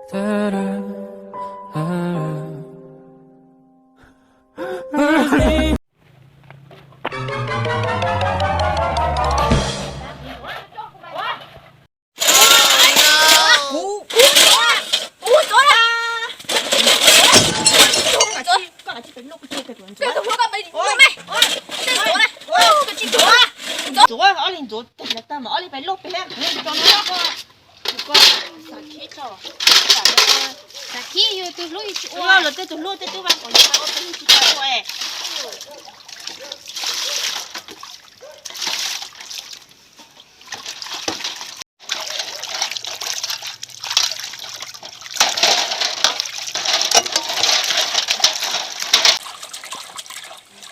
Ntxuav, ob leeg ntxuav tes los tag mas ob leeg pais loj pem, kuv tso no. Xav khib tso, xav khib yog tus hlub tsis ua, los tej tus hlub tej twb vas kom yog ua peb tsis tau ua.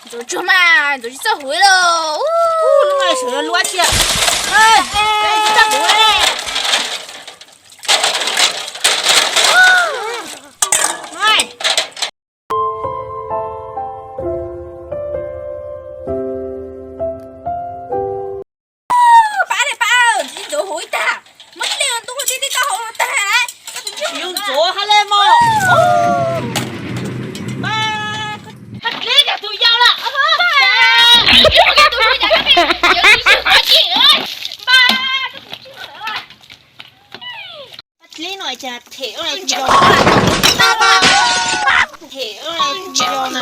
Ntxuav tsuag mas ntxuav tsis txawj huv li. Lub no sawv yuav luab thiab. Tsis txawj huv li. Pab ne pab, ntxuav huv ib tag, muab tib leeg ntuj tib tib tau hauv tag. Yus ntxuav hab le mog. Pab dlib no cas them ua ne tsis zoo, them ua ne tsis zoo na.